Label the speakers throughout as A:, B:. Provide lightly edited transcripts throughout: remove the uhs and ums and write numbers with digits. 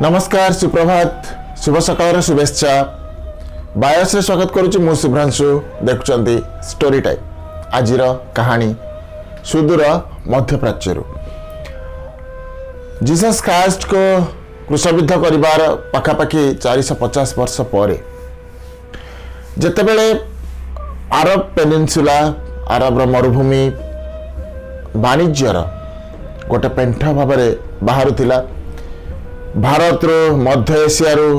A: ନମସ୍କାର, ସୁପ୍ରଭାତ, ଶୁଭ ସକାଳର ଶୁଭେଚ୍ଛା। ବାୟସରେ ସ୍ୱାଗତ କରୁଛି ମୁଁ ଶୁଭ୍ରାଂଶୁ। ଦେଖୁଛନ୍ତି ଷ୍ଟୋରି ଟାଇମ୍। ଆଜିର କାହାଣୀ ସୁଦୂର ମଧ୍ୟପ୍ରାଚ୍ୟରୁ। ଜିସସ୍ ଖ୍ରାଇଷ୍ଟକୁ କ୍ରୁଶବିଦ୍ଧ କରିବାର ପାଖାପାଖି 450 ବର୍ଷ ପରେ ଯେତେବେଳେ ଆରବ ପେନିନସୁଲା, ଆରବର ମରୁଭୂମି ବାଣିଜ୍ୟର ଗୋଟେ ପେଣ୍ଠ ଭାବରେ ବାହାରୁଥିଲା, ଭାରତରୁ, ମଧ୍ୟ ଏସିଆରୁ,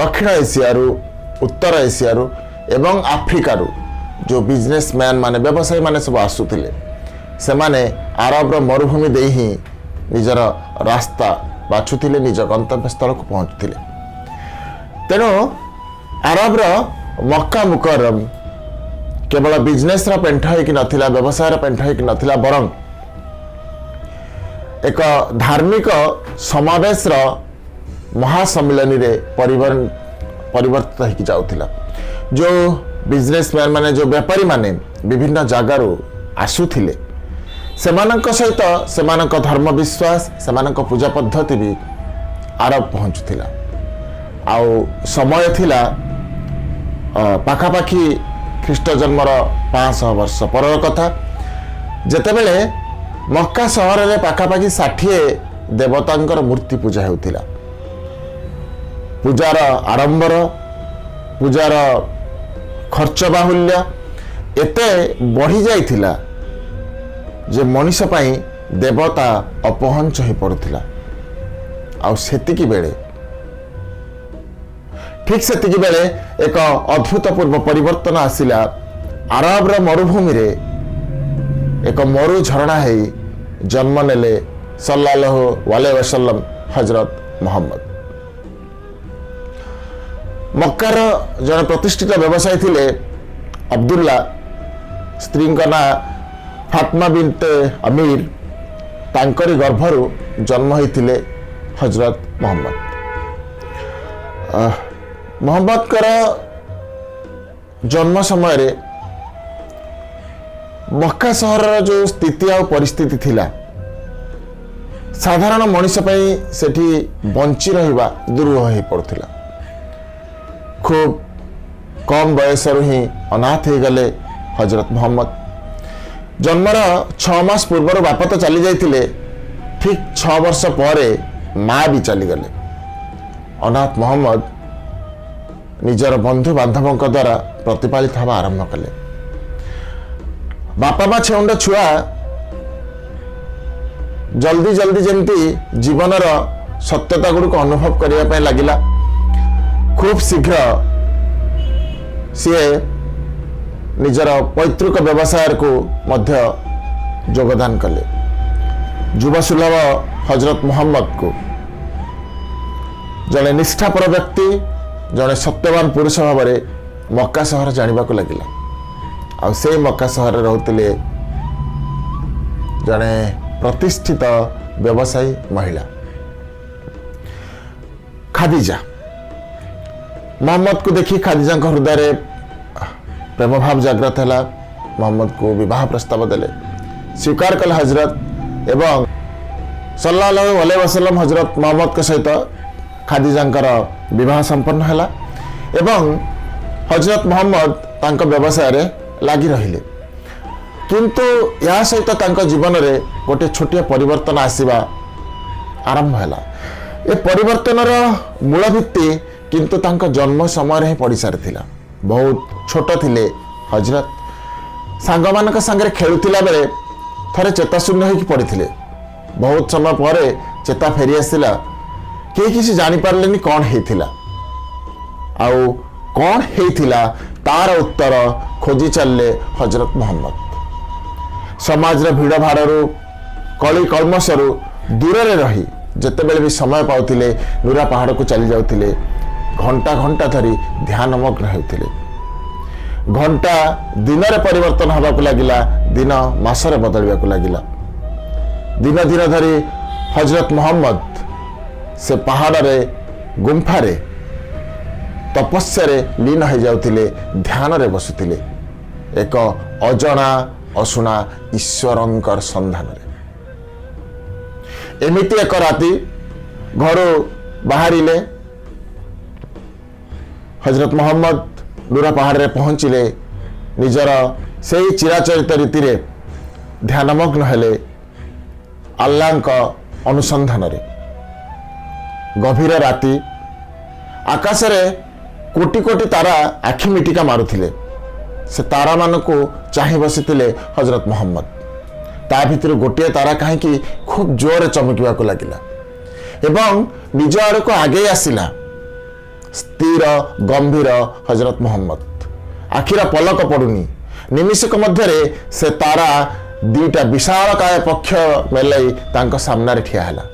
A: ଦକ୍ଷିଣ ଏସିଆରୁ, ଉତ୍ତର ଏସିଆରୁ ଏବଂ ଆଫ୍ରିକାରୁ ଯେଉଁ ବିଜନେସମ୍ୟାନ୍ ମାନେ, ବ୍ୟବସାୟୀମାନେ ସବୁ ଆସୁଥିଲେ, ସେମାନେ ଆରବର ମରୁଭୂମି ଦେଇ ହିଁ ନିଜର ରାସ୍ତା ବାଛୁଥିଲେ, ନିଜ ଗନ୍ତବ୍ୟସ୍ଥଳକୁ ପହଞ୍ଚୁଥିଲେ। ତେଣୁ ଆରବର ମକ୍କା ମୁକରମ କେବଳ ବିଜନେସର ପେଣ୍ଠ ହେଇକି ନଥିଲା, ବ୍ୟବସାୟର ପେଣ୍ଠ ହେଇକି ନଥିଲା, ବରଂ ଏକ ଧାର୍ମିକ ସମାବେଶର ମହାସମ୍ମିଳନୀରେ ପରିବର୍ତ୍ତିତ ହେଇକି ଯାଉଥିଲା। ଯେଉଁ ବିଜନେସମ୍ୟାନ୍ ମାନେ, ଯେଉଁ ବେପାରୀମାନେ ବିଭିନ୍ନ ଜାଗାରୁ ଆସୁଥିଲେ, ସେମାନଙ୍କ ସହିତ ସେମାନଙ୍କ ଧର୍ମ ବିଶ୍ୱାସ, ସେମାନଙ୍କ ପୂଜା ପଦ୍ଧତି ବି ଆରବ ପହଞ୍ଚୁଥିଲା। ଆଉ ସମୟ ଥିଲା ପାଖାପାଖି ଖ୍ରୀଷ୍ଟ ଜନ୍ମର 500 ବର୍ଷ ପରର କଥା, ଯେତେବେଳେ ମକ୍କା ସହରରେ ପାଖାପାଖି 60 ଦେବତାଙ୍କର ମୂର୍ତ୍ତି ପୂଜା ହେଉଥିଲା। ପୂଜାର ଆଡ଼ମ୍ବର, ପୂଜାର ଖର୍ଚ୍ଚ ବାହୁଲ୍ୟ ଏତେ ବଢ଼ି ଯାଇଥିଲା ଯେ ମଣିଷ ପାଇଁ ଦେବତା ଅପହଞ୍ଚ ହୋଇ ପଡ଼ୁଥିଲା। ଆଉ ସେତିକି ବେଳେ, ଠିକ୍ ସେତିକି ବେଳେ ଏକ ଅଦ୍ଭୁତପୂର୍ବ ପରିବର୍ତ୍ତନ ଆସିଲା। ଆରବର ମରୁଭୂମିରେ ଏକ ମରୁ ଝରଣା ହେଇ ଜନ୍ମ ନେଲେ ସଲ୍ଲାଲହୁ ଆଲାଇହି ୱସଲ୍ଲମ ହଜରତ ମହମ୍ମଦ। ମକ୍କାର ଜଣେ ପ୍ରତିଷ୍ଠିତ ବ୍ୟବସାୟୀ ଥିଲେ ଅବଦୁଲ୍ଲା। ସ୍ତ୍ରୀଙ୍କ ନାଁ ଫାତମା ବିନ୍ତେ ଅମୀର। ତାଙ୍କରି ଗର୍ଭରୁ ଜନ୍ମ ହୋଇଥିଲେ ହଜରତ ମହମ୍ମଦ। ମହମ୍ମଦଙ୍କର ଜନ୍ମ ସମୟରେ ମକ୍କା ସହରର ଯେଉଁ ସ୍ଥିତି ଆଉ ପରିସ୍ଥିତି ଥିଲା, ସାଧାରଣ ମଣିଷ ପାଇଁ ସେଠି ବଞ୍ଚି ରହିବା ଦୁରୂହ ହୋଇପଡ଼ୁଥିଲା। ଖୁବ୍ କମ୍ ବୟସରୁ ହିଁ ଅନାଥ ହେଇଗଲେ ହଜରତ ମହମ୍ମଦ। ଜନ୍ମର 6 ମାସ ପୂର୍ବରୁ ବାପା ତ ଚାଲି ଯାଇଥିଲେ, ଠିକ୍ 6 ବର୍ଷ ପରେ ମା ବି ଚାଲିଗଲେ। ଅନାଥ ମହମ୍ମଦ ନିଜର ବନ୍ଧୁ ବାନ୍ଧବଙ୍କ ଦ୍ୱାରା ପ୍ରତିପାଳିତ ହେବା ଆରମ୍ଭ କଲେ। ବାପା ମା ଛେଉଣ୍ଡ ଛୁଆ ଜଲ୍ଦି ଜଲ୍ଦି ଯେମିତି ଜୀବନର ସତ୍ୟତା ଗୁଡ଼ିକୁ ଅନୁଭବ କରିବା ପାଇଁ ଲାଗିଲା। ଖୁବ୍ ଶୀଘ୍ର ସିଏ ନିଜର ପୈତୃକ ବ୍ୟବସାୟକୁ ମଧ୍ୟ ଯୋଗଦାନ କଲେ। ଯୁବସୁଲଭ ହଜରତ ମୋହମ୍ମଦକୁ ଜଣେ ନିଷ୍ଠାପର ବ୍ୟକ୍ତି, ଜଣେ ସତ୍ୟବାନ ପୁରୁଷ ଭାବରେ ମକ୍କା ସହର ଜାଣିବାକୁ ଲାଗିଲା। ଆଉ ସେଇ ମକ୍କା ସହରରେ ରହୁଥିଲେ ଜଣେ ପ୍ରତିଷ୍ଠିତ ବ୍ୟବସାୟୀ ମହିଳା ଖାଦିଜା। ମହମ୍ମଦକୁ ଦେଖି ଖାଦିଜାଙ୍କ ହୃଦୟରେ ପ୍ରେମଭାବ ଜାଗ୍ରତ ହେଲା। ମହମ୍ମଦକୁ ବିବାହ ପ୍ରସ୍ତାବ ଦେଲେ, ସ୍ୱୀକାର କଲେ ହଜରତ ଏବଂ ସଲ୍ଲାଲ୍ଲାହୁ ଆଲାଇହି ୱସଲ୍ଲମ ହଜରତ ମହମ୍ମଦଙ୍କ ସହିତ ଖାଦିଜାଙ୍କର ବିବାହ ସମ୍ପନ୍ନ ହେଲା ଏବଂ ହଜରତ ମହମ୍ମଦ ତାଙ୍କ ବ୍ୟବସାୟରେ ଲାଗି ରହିଲେ। କିନ୍ତୁ ଏହା ସହିତ ତାଙ୍କ ଜୀବନରେ ଗୋଟିଏ ଛୋଟିଆ ପରିବର୍ତ୍ତନ ଆସିବା ଆରମ୍ଭ ହେଲା। ଏ ପରିବର୍ତ୍ତନର ମୂଳ ଭିତ୍ତି କିନ୍ତୁ ତାଙ୍କ ଜନ୍ମ ସମୟରେ ହିଁ ପଡ଼ି ସାରିଥିଲା। ବହୁତ ଛୋଟ ଥିଲେ ହଜରତ। ସାଙ୍ଗମାନଙ୍କ ସାଙ୍ଗରେ ଖେଳୁଥିଲା ବେଳେ ଥରେ ଚେତାଶୂନ୍ୟ ହେଇକି ପଡ଼ିଥିଲେ। ବହୁତ ସମୟ ପରେ ଚେତା ଫେରି ଆସିଲା। କେହି କିଛି ଜାଣିପାରିଲେନି କ'ଣ ହେଇଥିଲା। ଆଉ କ'ଣ ହେଇଥିଲା ତାର ଉତ୍ତର ଖୋଜି ଚାଲିଲେ ହଜରତ ମହମ୍ମଦ। ସମାଜର ଭିଡ଼ ଭାଡ଼ରୁ, କଳି କଳ୍ମଷରୁ ଦୂରରେ ରହି ଯେତେବେଳେ ବି ସମୟ ପାଉଥିଲେ, ନୁରା ପାହାଡ଼କୁ ଚାଲି ଯାଉଥିଲେ। ଘଣ୍ଟା ଘଣ୍ଟା ଧରି ଧ୍ୟାନମଗ୍ନ ହେଉଥିଲେ। ଘଣ୍ଟା ଦିନରେ ପରିବର୍ତ୍ତନ ହେବାକୁ ଲାଗିଲା, ଦିନ ମାସରେ ବଦଳିବାକୁ ଲାଗିଲା। ଦିନ ଦିନ ଧରି ହଜରତ ମହମ୍ମଦ ସେ ପାହାଡ଼ରେ ଗୁମ୍ଫାରେ ତପସ୍ୟାରେ ଲୀନ ହେଇଯାଉଥିଲେ, ଧ୍ୟାନରେ ବସୁଥିଲେ ଏକ ଅଜଣା ଅଶୁଣା ଈଶ୍ୱରଙ୍କର ସନ୍ଧାନରେ। ଏମିତି ଏକ ରାତି ଘରୁ ବାହାରିଲେ। ହଜରତ ମହମ୍ମଦ ନୁରା ପାହାଡ଼ରେ ପହଞ୍ଚିଲେ, ନିଜର ସେଇ ଚିରାଚରିତ ରୀତିରେ ଧ୍ୟାନମଗ୍ନ ହେଲେ ଆଲ୍ଲାହଙ୍କ ଅନୁସନ୍ଧାନରେ। ଗଭୀର ରାତି, ଆକାଶରେ କୋଟି କୋଟି ତାରା ଆଖି ମିଟିକା ମାରୁଥିଲେ। ସେ ତାରାମାନଙ୍କୁ ଚାହିଁ ବସିଥିଲେ ହଜରତ ମହମ୍ମଦ। ତା ଭିତରୁ ଗୋଟିଏ ତାରା କାହିଁକି ଖୁବ୍ ଜୋରରେ ଚମକିବାକୁ ଲାଗିଲା ଏବଂ ନିଜ ଆଡ଼କୁ ଆଗେଇ ଆସିଲା। ସ୍ଥିର ଗମ୍ଭୀର ହଜରତ ମହମ୍ମଦ, ଆଖିର ପଲକ ପଡ଼ୁନି। ନିମିଷକ ମଧ୍ୟରେ ସେ ତାରା ଦିଟା ବିଶାଳକାୟ ପକ୍ଷ ମେଲାଇ ତାଙ୍କ ସାମ୍ନାରେ ଠିଆ ହେଲା।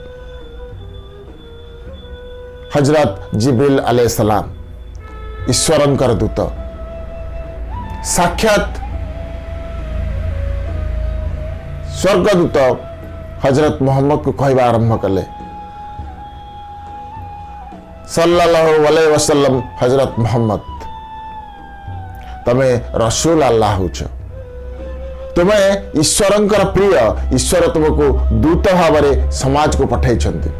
A: ହଜରତ ଜିବ୍ରିଲ ଆଲାଇହିସଲାମ, ଈଶ୍ୱରଙ୍କର ଦୂତ, ସାକ୍ଷାତ ସ୍ୱର୍ଗଦୂତ ହଜରତ ମୋହମ୍ମଦକୁ କହିବା ଆରମ୍ଭ କଲେ, ସଲ୍ଲଲ୍ଲାହୁ ଆଲାଇହି ୱସଲ୍ଲମ, ହଜରତ ମୋହମ୍ମଦ, ତମେ ରସୁଲ ଆଲ୍ଲାହ ହେଉଛ, ତୁମେ ଈଶ୍ୱରଙ୍କର ପ୍ରିୟ, ଈଶ୍ୱର ତୁମକୁ ଦୂତ ଭାବରେ ସମାଜକୁ ପଠାଇଛନ୍ତି।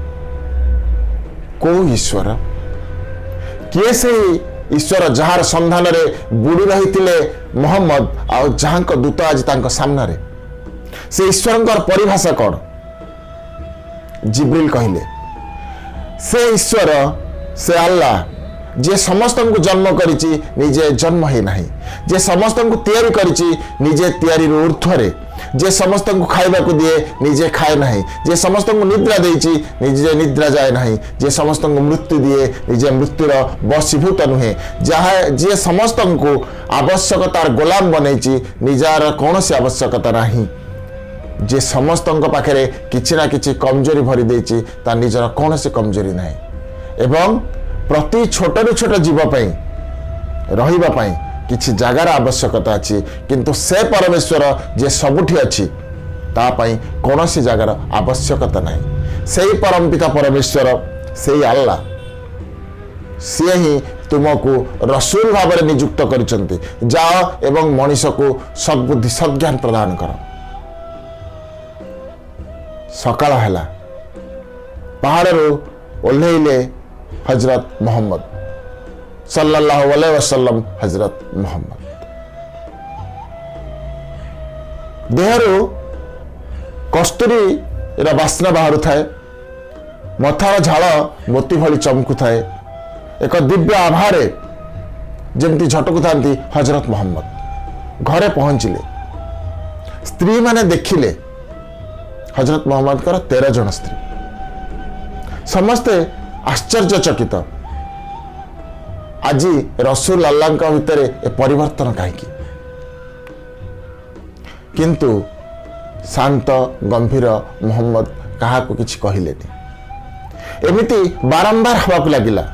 A: କୋଉ ଈଶ୍ୱର? କିଏ ସେଇ ଈଶ୍ୱର ଯାହାର ସନ୍ଧାନରେ ବୁଡ଼ି ରହିଥିଲେ ମହମ୍ମଦ ଆଉ ଯାହାଙ୍କ ଦୂତ ଆଜି ତାଙ୍କ ସାମ୍ନାରେ? ସେ ଈଶ୍ୱରଙ୍କର ପରିଭାଷା କ'ଣ? ଜିବ୍ରିଲ କହିଲେ, ସେ ଈଶ୍ୱର, ସେ ଆଲ୍ଲାହ, ଯିଏ ସମସ୍ତଙ୍କୁ ଜନ୍ମ କରିଛି, ନିଜେ ଜନ୍ମ ହେଇନାହିଁ, ଯିଏ ସମସ୍ତଙ୍କୁ ତିଆରି କରିଛି, ନିଜେ ତିଆରିରୁ ଊର୍ଦ୍ଧ୍ୱରେ, ଯିଏ ସମସ୍ତଙ୍କୁ ଖାଇବାକୁ ଦିଏ, ନିଜେ ଖାଏ ନାହିଁ, ଯିଏ ସମସ୍ତଙ୍କୁ ନିଦ୍ରା ଦେଇଛି, ନିଜେ ନିଦ୍ରା ଯାଏ ନାହିଁ, ଯିଏ ସମସ୍ତଙ୍କୁ ମୃତ୍ୟୁ ଦିଏ, ନିଜେ ମୃତ୍ୟୁର ବଶୀଭୂତ ନୁହେଁ, ଯିଏ ସମସ୍ତଙ୍କୁ ଆବଶ୍ୟକତାର ଗୋଲାମ ବନେଇଛି, ନିଜର କୌଣସି ଆବଶ୍ୟକତା ନାହିଁ, ଯିଏ ସମସ୍ତଙ୍କ ପାଖରେ କିଛି ନା କିଛି କମଜୋରି ଭରି ଦେଇଛି, ତା ନିଜର କୌଣସି କମଜୋରି ନାହିଁ, ଏବଂ ପ୍ରତି ଛୋଟରୁ ଛୋଟ ଜୀବ ପାଇଁ ରହିବା ପାଇଁ କିଛି ଜାଗାର ଆବଶ୍ୟକତା ଅଛି, କିନ୍ତୁ ସେ ପରମେଶ୍ୱର ଯିଏ ସବୁଠି ଅଛି, ତା ପାଇଁ କୌଣସି ଜାଗାର ଆବଶ୍ୟକତା ନାହିଁ। ସେଇ ପରମପିତା ପରମେଶ୍ୱର, ସେଇ ଆଲ୍ଲାହ, ସିଏ ହିଁ ତୁମକୁ ରସୁଲ ଭାବରେ ନିଯୁକ୍ତ କରିଛନ୍ତି। ଯାଅ ଏବଂ ମଣିଷକୁ ସଦ୍ବୁଦ୍ଧି ସଦ୍ଜ୍ଞାନ ପ୍ରଦାନ କର। ସକାଳ ହେଲା, ପାହାଡ଼ରୁ ଓହ୍ଲେଇଲେ ହଜରତ ମୋହମ୍ମଦ ସଲ୍ଲଲ୍ଲାହୁ ଆଲାଇହି ୱସଲ୍ଲମ। ହଜରତ ମୋହମ୍ମଦ ଦେହରୁ କସ୍ତୁରୀର ବାସ୍ନା ବାହାରୁଥାଏ, ମଥାର ଝାଳ ମୋତି ଭଳି ଚମକୁଥାଏ, ଏକ ଦିବ୍ୟ ଆଭାରେ ଯେମିତି ଝଟକୁଥାନ୍ତି ହଜରତ ମୋହମ୍ମଦ। ଘରେ ପହଞ୍ଚିଲେ, ସ୍ତ୍ରୀମାନେ ଦେଖିଲେ ହଜରତ ମୋହମ୍ମଦଙ୍କର 13 ଜଣ ସ୍ତ୍ରୀ। ସମସ୍ତେ ଆଶ୍ଚର୍ଯ୍ୟଚକିତ, ଆଜି ରସୁଲ ଆଲ୍ଲାହଙ୍କ ଭିତରେ ଏ ପରିବର୍ତ୍ତନ କାହିଁକି? କିନ୍ତୁ ଶାନ୍ତ ଗମ୍ଭୀର ମୋହମ୍ମଦ କାହାକୁ କିଛି କହିଲେନି। ଏମିତି ବାରମ୍ବାର ହେବାକୁ ଲାଗିଲା।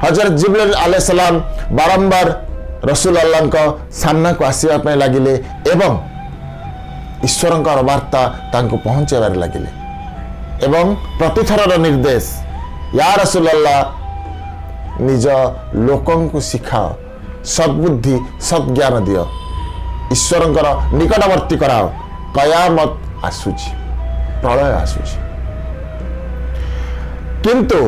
A: ହଜରତ ଜିବ୍ରିଲ ଆଲାଇହିସଲାମ ବାରମ୍ବାର ରସୁଲ ଆଲ୍ଲାହଙ୍କ ସାମ୍ନାକୁ ଆସିବା ପାଇଁ ଲାଗିଲେ ଏବଂ ଈଶ୍ୱରଙ୍କର ବାର୍ତ୍ତା ତାଙ୍କୁ ପହଞ୍ଚାଇବାରେ ଲାଗିଲେ, ଏବଂ ପ୍ରତିଥରର ନିର୍ଦ୍ଦେଶ, ୟା ରସୁଲ ଆଲ୍ଲାହ, ନିଜ ଲୋକଙ୍କୁ ଶିଖାଅ, ସଦ୍ବୁଦ୍ଧି ସଦ୍ଜ୍ଞାନ ଦିଅ, ଈଶ୍ୱରଙ୍କର ନିକଟବର୍ତ୍ତୀ କରାଅ, କୟାମତ ଆସୁଛି, ପ୍ରଳୟ ଆସୁଛି। କିନ୍ତୁ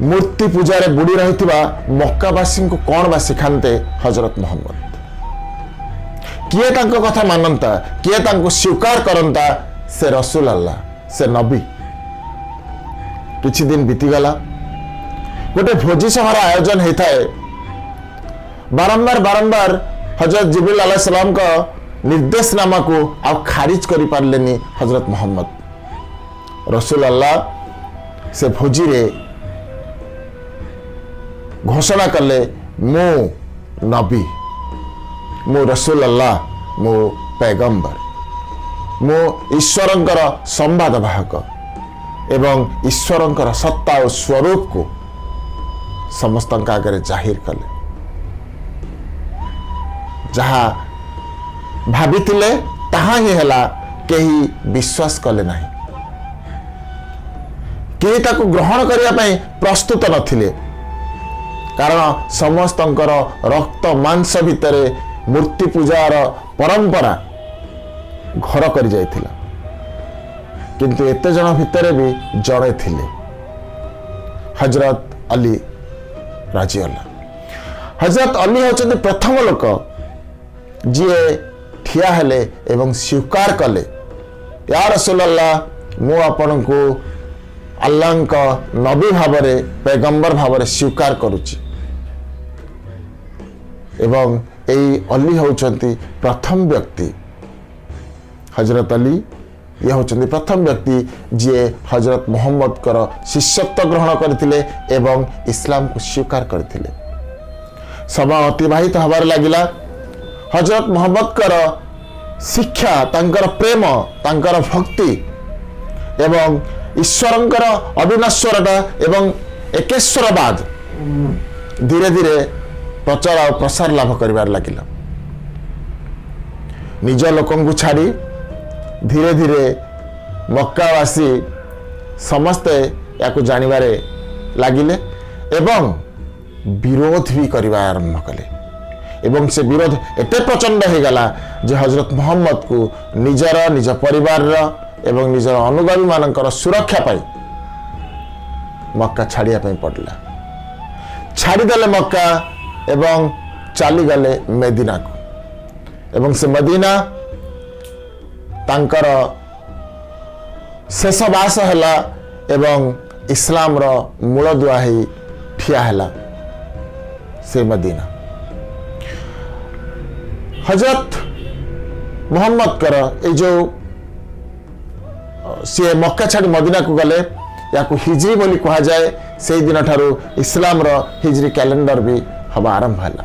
A: ମୂର୍ତ୍ତି ପୂଜାରେ ବୁଡ଼ି ରହିଥିବା ମକ୍କାବାସୀଙ୍କୁ କ'ଣ ବା ଶିଖାନ୍ତେ ହଜରତ ମୋହମ୍ମଦ? କିଏ ତାଙ୍କ କଥା ମାନନ୍ତା, କିଏ ତାଙ୍କୁ ସ୍ୱୀକାର କରନ୍ତା? ସେ ରସୁଲ ଆଲ୍ଲାହ, ସେ ନବୀ। କିଛି ଦିନ ବିତିଗଲା, ଗୋଟେ ଭୋଜି ସଭାର ଆୟୋଜନ ହେଇଥାଏ। ବାରମ୍ବାର ବାରମ୍ବାର ହଜରତ ଜିବ୍ରିଲ ଆଲାଇହିସଲାମଙ୍କ ନିର୍ଦ୍ଦେଶନାମାକୁ ଆଉ ଖାରିଜ କରିପାରିଲେନି ହଜରତ ମୋହମ୍ମଦ। ରସୁଲ ଆଲ୍ଲାହ ସେ ଭୋଜିରେ ଘୋଷଣା କଲେ, ମୁଁ ନବୀ, ମୁଁ ରସୁଲ ଆଲ୍ଲାହ, ମୁଁ ପୈଗମ୍ବର, ମୁଁ ଈଶ୍ୱରଙ୍କର ସମ୍ବାଦବାହକ ଏବଂ ଈଶ୍ୱରଙ୍କର ସତ୍ତା ଓ ସ୍ୱରୂପକୁ ସମସ୍ତଙ୍କ ଆଗରେ ଜାହିର କଲେ। ଯାହା ଭାବିଥିଲେ ତାହା ହିଁ ହେଲା, କେହି ବିଶ୍ୱାସ କଲେ ନାହିଁ, କେହି ତାକୁ ଗ୍ରହଣ କରିବା ପାଇଁ ପ୍ରସ୍ତୁତ ନଥିଲେ, କାରଣ ସମସ୍ତଙ୍କର ରକ୍ତ ମାଂସ ଭିତରେ ମୂର୍ତ୍ତି ପୂଜାର ପରମ୍ପରା ଘର କରି ଯାଇଥିଲା। କିନ୍ତୁ ଏତେ ଜଣ ଭିତରେ ବି ଜଣେ ଥିଲେ, ହଜରତ ଅଲି ରାଜି ହେଲା। ହଜରତ ଅଲି ହେଉଛନ୍ତି ପ୍ରଥମ ଲୋକ ଯିଏ ଠିଆ ହେଲେ ଏବଂ ସ୍ୱୀକାର କଲେ, ୟା ରସୁଲଲ୍ଲାହ, ମୁଁ ଆପଣଙ୍କୁ ଆଲ୍ଲାହଙ୍କ ନବୀ ଭାବରେ, ପୈଗମ୍ବର ଭାବରେ ସ୍ୱୀକାର କରୁଛି। ଏବଂ ଏଇ ଅଲି ହେଉଛନ୍ତି ପ୍ରଥମ ବ୍ୟକ୍ତି, ହଜରତ ଅଲି ଇଏ ହେଉଛନ୍ତି ପ୍ରଥମ ବ୍ୟକ୍ତି ଯିଏ ହଜରତ ମୋହମ୍ମଦଙ୍କର ଶିଷ୍ୟତ୍ୱ ଗ୍ରହଣ କରିଥିଲେ ଏବଂ ଇସଲାମକୁ ସ୍ୱୀକାର କରିଥିଲେ। ସମୟ ଅତିବାହିତ ହେବାରେ ଲାଗିଲା। ହଜରତ ମୋହମ୍ମଦଙ୍କର ଶିକ୍ଷା, ତାଙ୍କର ପ୍ରେମ, ତାଙ୍କର ଭକ୍ତି ଏବଂ ଈଶ୍ୱରଙ୍କର ଅବିନଶ୍ୱରତା ଏବଂ ଏକେଶ୍ୱରବାଦ ଧୀରେ ଧୀରେ ପ୍ରଚାର ଆଉ ପ୍ରସାର ଲାଭ କରିବାରେ ଲାଗିଲା। ନିଜ ଲୋକଙ୍କୁ ଛାଡ଼ି ଧୀରେ ଧୀରେ ମକ୍କାବାସୀ ସମସ୍ତେ ୟାକୁ ଜାଣିବାରେ ଲାଗିଲେ ଏବଂ ବିରୋଧ ବି କରିବା ଆରମ୍ଭ କଲେ। ଏବଂ ସେ ବିରୋଧ ଏତେ ପ୍ରଚଣ୍ଡ ହେଇଗଲା ଯେ ହଜରତ ମୋହମ୍ମଦକୁ ନିଜର, ନିଜ ପରିବାରର ଏବଂ ନିଜର ଅନୁଗାମୀମାନଙ୍କର ସୁରକ୍ଷା ପାଇଁ ମକ୍କା ଛାଡ଼ିବା ପାଇଁ ପଡ଼ିଲା। ଛାଡ଼ିଦେଲେ ମକ୍କା ଏବଂ ଚାଲିଗଲେ ମେଦିନାକୁ। ଏବଂ ସେ ମଦିନା ତାଙ୍କର ଶେଷ ବାସ ହେଲା ଏବଂ ଇସଲାମର ମୂଳଦୁଆ ହେଇ ଠିଆ ହେଲା ସେ ମଦିନା। ହଜରତ ମୋହମ୍ମଦଙ୍କର ଏଇ ଯେଉଁ ସିଏ ମକ୍କା ଛାଡ଼ି ମଦିନାକୁ ଗଲେ, ୟାକୁ ହିଜ୍ରି ବୋଲି କୁହାଯାଏ। ସେଇ ଦିନଠାରୁ ଇସଲାମର ହିଜ୍ରି କ୍ୟାଲେଣ୍ଡର ବି ହେବା ଆରମ୍ଭ ହେଲା।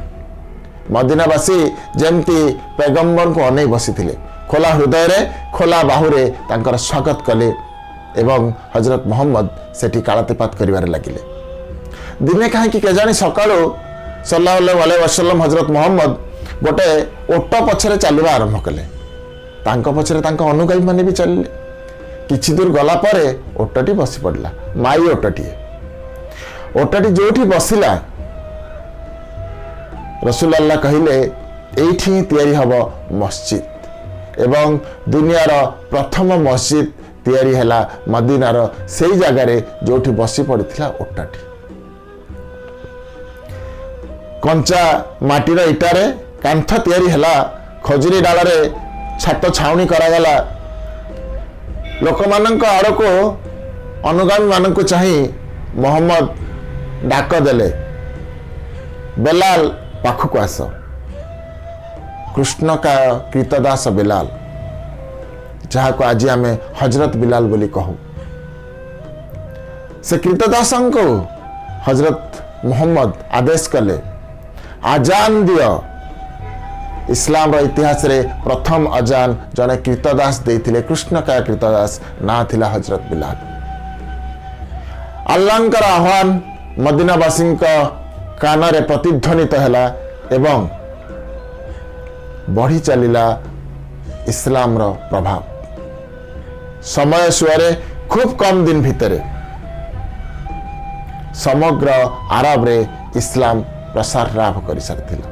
A: ମଦିନାବାସୀ ଯେମିତି ପୈଗମ୍ବରଙ୍କୁ ଅନେଇ ବସିଥିଲେ, ଖୋଲା ହୃଦୟରେ, ଖୋଲା ବାହୁରେ ତାଙ୍କର ସ୍ୱାଗତ କଲେ ଏବଂ ହଜରତ ମୋହମ୍ମଦ ସେଠି କାଳାତିପାତ କରିବାରେ ଲାଗିଲେ। ଦିନେ କାହିଁକି କେଜାଣି ସକାଳୁ ସଲ୍ଲାଲ୍ଲାହୁ ଆଲାଇହି ୱାସଲ୍ଲମ ହଜରତ ମୋହମ୍ମଦ ଗୋଟେ ଓଟ ପଛରେ ଚାଲିବା ଆରମ୍ଭ କଲେ। ତାଙ୍କ ପଛରେ ତାଙ୍କ ଅନୁଗାମୀମାନେ ବି ଚାଲିଲେ। କିଛି ଦୂର ଗଲା ପରେ ଓଟଟି ବସି ପଡ଼ିଲା, ମାଇ ଓଟଟିଏ। ଓଟଟି ଯୋଉଠି ବସିଲା, ରସୁଲଲ୍ଲାହ କହିଲେ, ଏଇଠି ହିଁ ତିଆରି ହେବ ମସଜିଦ। ଏବଂ ଦୁନିଆର ପ୍ରଥମ ମସଜିଦ ତିଆରି ହେଲା ମଦିନାର ସେଇ ଜାଗାରେ ଯୋଉଠି ବସି ପଡ଼ିଥିଲା ଓଟଟି। କଞ୍ଚା ମାଟିର ଇଟାରେ କାନ୍ଥ ତିଆରି ହେଲା, ଖଜୁରୀ ଡାଳରେ ଛାତ ଛାଉଣି କରାଗଲା। ଲୋକମାନଙ୍କ ଆଡ଼କୁ, ଅନୁଗାମୀମାନଙ୍କୁ ଚାହିଁ ମୋହମ୍ମଦ ଡାକ ଦେଲେ, ବେଲାଲ, ପାଖକୁ ଆସ। କୃଷ୍ଣକାୟ କ୍ରୀତଦାସ ବେଲାଲ, ଯାହାକୁ ଆଜି ଆମେ ହଜରତ ବିଲାଲ ବୋଲି କହୁ, ସେ କ୍ରୀତଦାସଙ୍କୁ ହଜରତ ମୋହମ୍ମଦ ଆଦେଶ କଲେ, ଆଜାନ ଦିଅ। ଇସଲାମର ଇତିହାସରେ ପ୍ରଥମ ଅଜାନ ଜଣେ କ୍ରୀତଦାସ ଦେଇଥିଲେ, କୃଷ୍ଣକାୟ କ୍ରୀତଦାସ, ନାଁ ଥିଲା ହଜରତ ବିଲାଲ। ଆଲ୍ଲାହଙ୍କର ଆହ୍ୱାନ ମଦିନାବାସୀଙ୍କ କାନରେ ପ୍ରତିଧ୍ୱନିତ ହେଲା ଏବଂ ବଢ଼ି ଚାଲିଲା ଇସଲାମର ପ୍ରଭାବ। ସମୟ ସୁଅରେ ଖୁବ୍ କମ୍ ଦିନ ଭିତରେ ସମଗ୍ର ଆରବରେ ଇସଲାମ ପ୍ରସାର ଲାଭ କରିସାରିଥିଲା।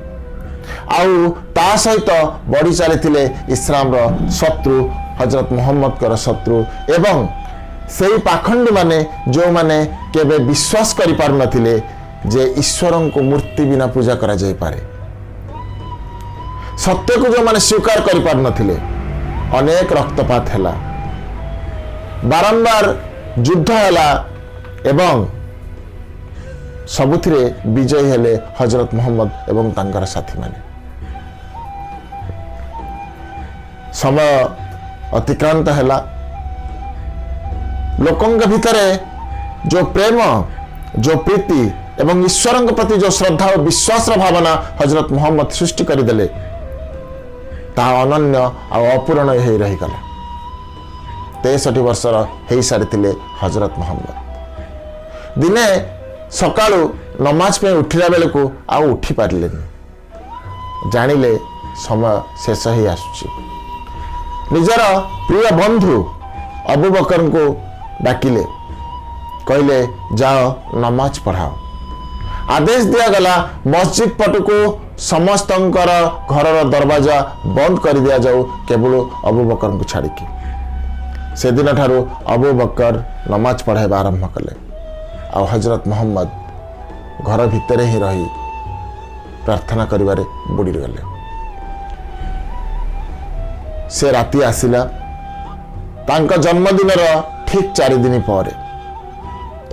A: ଆଉ ତା ସହିତ ବଢ଼ି ଚାଲିଥିଲେ ଇସଲାମର ଶତ୍ରୁ, ହଜରତ ମୋହମ୍ମଦଙ୍କର ଶତ୍ରୁ ଏବଂ ସେଇ ପାଖଣ୍ଡୀମାନେ, ଯେଉଁମାନେ କେବେ ବିଶ୍ୱାସ କରିପାରୁନଥିଲେ ଯେ ଈଶ୍ୱରଙ୍କୁ ମୂର୍ତ୍ତି ବିନା ପୂଜା କରାଯାଇପାରେ, ସତ୍ୟକୁ ଯେଉଁମାନେ ସ୍ୱୀକାର କରିପାରୁନଥିଲେ। ଅନେକ ରକ୍ତପାତ ହେଲା, ବାରମ୍ବାର ଯୁଦ୍ଧ ହେଲା ଏବଂ ସବୁଥିରେ ବିଜୟୀ ହେଲେ ହଜରତ ମୋହମ୍ମଦ ଏବଂ ତାଙ୍କର ସାଥୀମାନେ। ସମୟ ଅତିକ୍ରାନ୍ତ ହେଲା। ଲୋକଙ୍କ ଭିତରେ ଯେଉଁ ପ୍ରେମ, ଯେଉଁ ପ୍ରୀତି ଏବଂ ଈଶ୍ୱରଙ୍କ ପ୍ରତି ଯେଉଁ ଶ୍ରଦ୍ଧା ଓ ବିଶ୍ୱାସର ଭାବନା ହଜରତ ମୋହମ୍ମଦ ସୃଷ୍ଟି କରିଦେଲେ, ତାହା ଅନନ୍ୟ ଆଉ ଅପୂରଣ ହେଇ ରହିଗଲା। 63 ବର୍ଷର ହେଇସାରିଥିଲେ ହଜରତ ମୋହମ୍ମଦ। ଦିନେ ସକାଳୁ ନମାଜ ପାଇଁ ଉଠିଲା ବେଳକୁ ଆଉ ଉଠି ପାରିଲେନି। ଜାଣିଲେ ସମୟ ଶେଷ ହେଇ ଆସୁଛି। ନିଜର ପ୍ରିୟ ବନ୍ଧୁ ଅବୁ ବକରଙ୍କୁ ଡାକିଲେ, କହିଲେ, ଯାଅ ନମାଜ ପଢ଼ାଅ। ଆଦେଶ ଦିଆଗଲା, ମସଜିଦ ପଟକୁ ସମସ୍ତଙ୍କର ଘରର ଦରବାଜା ବନ୍ଦ କରିଦିଆଯାଉ, କେବଳ ଅବୁ ବକରଙ୍କୁ ଛାଡ଼ିକି। ସେଦିନଠାରୁ ଅବୁ ବକର ନମାଜ ପଢ଼ାଇବା ଆରମ୍ଭ କଲେ। ଆଉ ହଜରତ ମହମ୍ମଦ ଘର ଭିତରେ ହିଁ ରହି ପ୍ରାର୍ଥନା କରିବାରେ ବୁଡ଼ିଗଲେ। ସେ ରାତି ଆସିଲା ତାଙ୍କ ଜନ୍ମଦିନର ଠିକ୍ 4 ଦିନ ପରେ।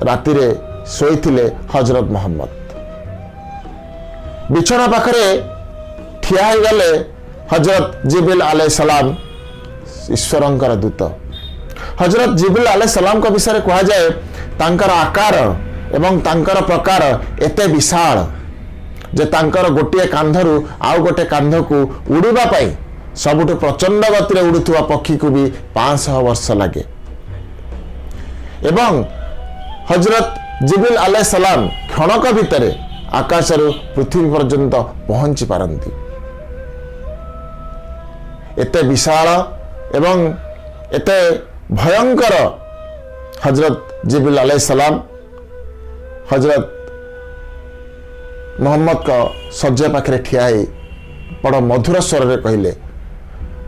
A: ରାତିରେ ଶୋଇଥିଲେ ହଜରତ ମହମ୍ମଦ। ବିଛଣା ପାଖରେ ଠିଆ ହେଇଗଲେ ହଜରତ ଜିବିଲ ଆଲେ ସଲାମ, ଈଶ୍ୱରଙ୍କର ଦୂତ। ହଜରତ ଜିବିଲ ଆଲେ ସଲାମଙ୍କ ବିଷୟରେ କୁହାଯାଏ, ତାଙ୍କର ଆକାର ଏବଂ ତାଙ୍କର ପ୍ରକାର ଏତେ ବିଶାଳ ଯେ ତାଙ୍କର ଗୋଟିଏ କାନ୍ଧରୁ ଆଉ ଗୋଟେ କାନ୍ଧକୁ ଉଡ଼ିବା ପାଇଁ ସବୁଠୁ ପ୍ରଚଣ୍ଡ ଗତିରେ ଉଡ଼ୁଥିବା ପକ୍ଷୀକୁ ବି 500 ବର୍ଷ ଲାଗେ। ଏବଂ ହଜରତ ଜିବିଲ ଆଲେ ସଲାମ କ୍ଷଣକ ଭିତରେ ଆକାଶରୁ ପୃଥିବୀ ପର୍ଯ୍ୟନ୍ତ ପହଞ୍ଚି ପାରନ୍ତି। ଏତେ ବିଶାଳ ଏବଂ ଏତେ ଭୟଙ୍କର ହଜରତ ଜିବିଲ ଆଲେ ସଲାମ ହଜରତ ମହମ୍ମଦଙ୍କ ଶଯ୍ୟା ପାଖରେ ଠିଆ ହେଇ ବଡ଼ ମଧୁର ସ୍ୱରରେ କହିଲେ,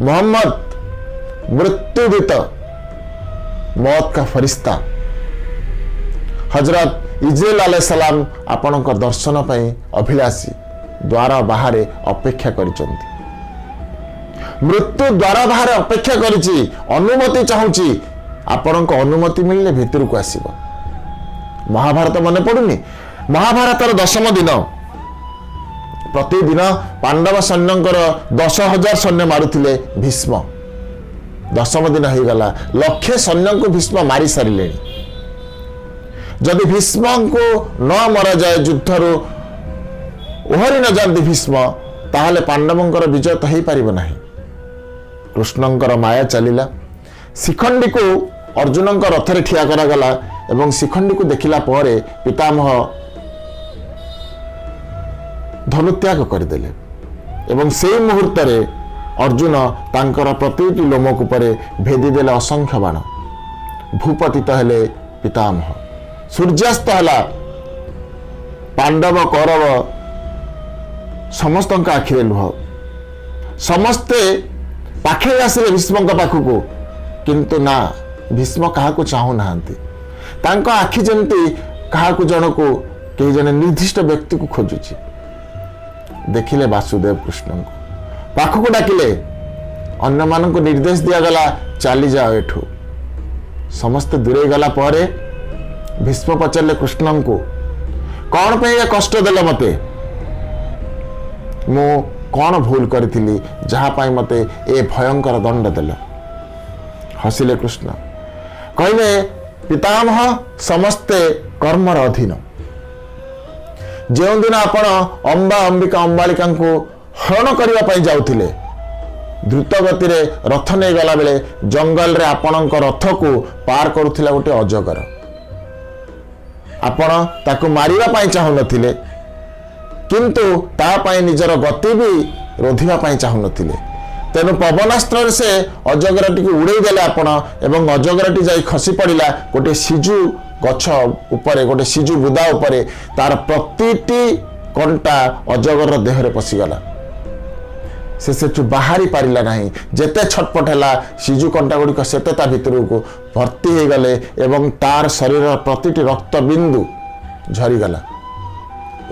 A: "मोहम्मद, मृत्युदूत, मौत का फरिश्ता ହଜରତ ଇଜ୍ରେଲ ଆଲେ ସଲାମ ଆପଣଙ୍କ ଦର୍ଶନ ପାଇଁ ଅଭିଳାଷୀ ଦ୍ୱାର ବାହାରେ ଅପେକ୍ଷା କରିଛନ୍ତି। ମୃତ୍ୟୁ ଦ୍ୱାର ବାହାରେ ଅପେକ୍ଷା କରିଛି, ଅନୁମତି ଚାହୁଁଛି। ଆପଣଙ୍କ ଅନୁମତି ମିଳିଲେ ଭିତରକୁ ଆସିବ।" ମହାଭାରତ ମନେ ପଡୁନି? ମହାଭାରତର ଦଶମ ଦିନ, ପ୍ରତିଦିନ ପାଣ୍ଡବ ସୈନ୍ୟଙ୍କର 10,000 ସୈନ୍ୟ ମାରୁଥିଲେ ଭୀଷ୍ମ। ଦଶମ ଦିନ ହେଇଗଲା, ଲକ୍ଷେ ସୈନ୍ୟଙ୍କୁ ଭୀଷ୍ମ ମାରି ସାରିଲେଣି। ଯଦି ଭୀଷ୍ମଙ୍କୁ ନ ମରାଯାଏ, ଯୁଦ୍ଧରୁ ଓହରି ନ ଯାଆନ୍ତି ଭୀଷ୍ମ, ତାହେଲେ ପାଣ୍ଡବଙ୍କର ବିଜୟ ତ ହେଇପାରିବ ନାହିଁ। କୃଷ୍ଣଙ୍କର ମାୟା ଚାଲିଲା। ଶିଖଣ୍ଡୀକୁ ଅର୍ଜୁନଙ୍କ ରଥରେ ଠିଆ କରାଗଲା ଏବଂ ଶିଖଣ୍ଡୀକୁ ଦେଖିଲା ପରେ ପିତାମହ ଧନୁତ୍ୟାଗ କରିଦେଲେ ଏବଂ ସେଇ ମୁହୂର୍ତ୍ତରେ ଅର୍ଜୁନ ତାଙ୍କର ପ୍ରତିଟି ଲୋମକୂପରେ ଭେଦିଦେଲେ ଅସଂଖ୍ୟ ବାଣ। ଭୂପତିତ ହେଲେ ପିତାମହ। ସୂର୍ଯ୍ୟାସ୍ତ ହେଲା। ପାଣ୍ଡବ, କୌରବ ସମସ୍ତଙ୍କ ଆଖିରେ ଲୁହ। ସମସ୍ତେ ପାଖେଇ ଆସିଲେ ଭୀଷ୍ମଙ୍କ ପାଖକୁ, କିନ୍ତୁ ନା, ଭୀଷ୍ମ କାହାକୁ ଚାହୁଁନାହାନ୍ତି। ତାଙ୍କ ଆଖି ଯେମିତି କାହାକୁ ଜଣକୁ, କେହି ଜଣେ ନିର୍ଦ୍ଦିଷ୍ଟ ବ୍ୟକ୍ତିକୁ ଖୋଜୁଛି। ଦେଖିଲେ ବାସୁଦେବ କୃଷ୍ଣଙ୍କୁ, ପାଖକୁ ଡାକିଲେ। ଅନ୍ୟମାନଙ୍କୁ ନିର୍ଦ୍ଦେଶ ଦିଆଗଲା, ଚାଲିଯାଅ ଏଠୁ। ସମସ୍ତେ ଦୂରେଇ ଗଲା ପରେ ଭୀଷ୍ମ ପଚାରିଲେ କୃଷ୍ଣଙ୍କୁ, "କ'ଣ ପାଇଁ ଏ କଷ୍ଟ ଦେଲ ମତେ? ମୁଁ କ'ଣ ଭୁଲ କରିଥିଲି, ଯାହା ପାଇଁ ମତେ ଏ ଭୟଙ୍କର ଦଣ୍ଡ ଦେଲ?" ହସିଲେ କୃଷ୍ଣ, କହିଲେ, "ପିତାମହ, ସମସ୍ତେ କର୍ମର ଅଧୀନ। ଯେଉଁଦିନ ଆପଣ ଅମ୍ବା, ଅମ୍ବିକା, ଅମ୍ବାଳିକାଙ୍କୁ ହରଣ କରିବା ପାଇଁ ଯାଉଥିଲେ, ଦ୍ରୁତ ଗତିରେ ରଥ ନେଇ ଗଲାବେଳେ ଜଙ୍ଗଲରେ ଆପଣଙ୍କ ରଥକୁ ପାର କରୁଥିଲା ଗୋଟେ ଅଜଗର। ଆପଣ ତାକୁ ମାରିବା ପାଇଁ ଚାହୁଁନଥିଲେ, କିନ୍ତୁ ତା ପାଇଁ ନିଜର ଗତି ବି ରୋଧିବା ପାଇଁ ଚାହୁଁନଥିଲେ। ତେଣୁ ପବନାସ୍ତ୍ରରେ ସେ ଅଜଗରଟିକୁ ଉଡ଼େଇ ଦେଲେ ଆପଣ ଏବଂ ଅଜଗରଟି ଯାଇ ଖସି ପଡ଼ିଲା ଗୋଟେ ସିଜୁ ଗଛ ଉପରେ, ଗୋଟେ ସିଜୁ ବୁଦା ଉପରେ। ତାର ପ୍ରତିଟି କଣ୍ଟା ଅଜଗରର ଦେହରେ ପଶିଗଲା। ସେ ସେଠୁ ବାହାରି ପାରିଲା ନାହିଁ। ଯେତେ ଛଟପଟ ହେଲା, ସିଜୁ କଣ୍ଟା ଗୁଡ଼ିକ ସେତେ ତା ଭିତରକୁ ଭର୍ତ୍ତି ହେଇଗଲେ ଏବଂ ତାର ଶରୀରର ପ୍ରତିଟି ରକ୍ତ ବିନ୍ଦୁ ଝରିଗଲା